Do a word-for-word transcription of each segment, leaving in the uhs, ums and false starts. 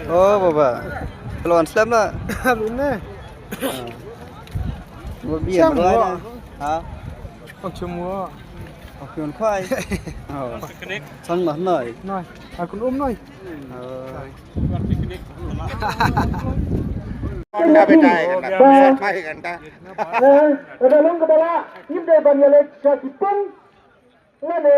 Oh, baba. Lo wan slem la. Lo ne. Lo bi. Siang mo. Ha? Pak chum mo. Pak chum khwai. Oh. Sang mah noi. Noi. Akun um noi. Oh. Kan da betai kan da. Sai kan da. Ka da long ka bala, ngim dei ban ïaleh sha ki pung lane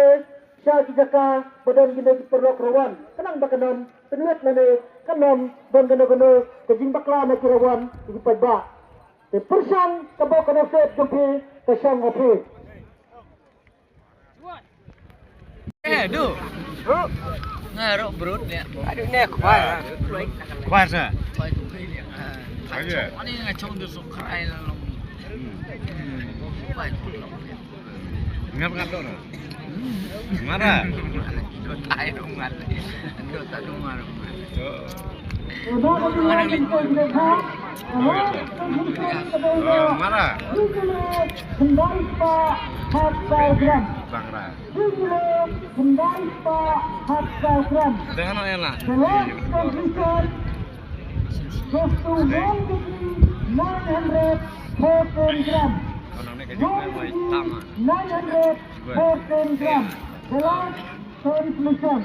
sha ki jaka ba don kine ki paralok rawan. Ka nang ba ka nang pynlut lane ka nang don kano kano ka jingbakla na ki rawan ki paidbah. Te pyrshang ka bok ka nongset jong phi ka shong ha phi. Eh, du. Nga ro brut ne. Aduh ne khwai. Khwai sa. Khwai tu kai ne. Khwai je. Ani nga chong du so khrai la long. Khwai tu long. Ngap ngap tu no. Mara. Do tai dong ngat. Do ta dong ngat. Mara. Dengan ela. Goes to one degree nine hundred fourteen gram. One degree nine hundred fourteen gram. The last conclusion.